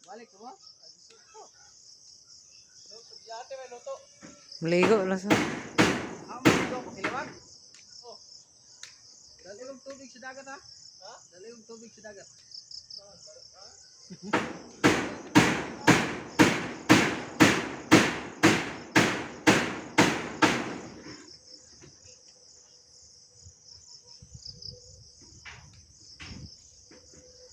Balik ko ba? Yate may luto. Maligo lang sa. Ah, maligo ako kilawag. Oh. Dali kong tubig sa dagat, ha? Ha? Dali kong tubig sa dagat. Ha?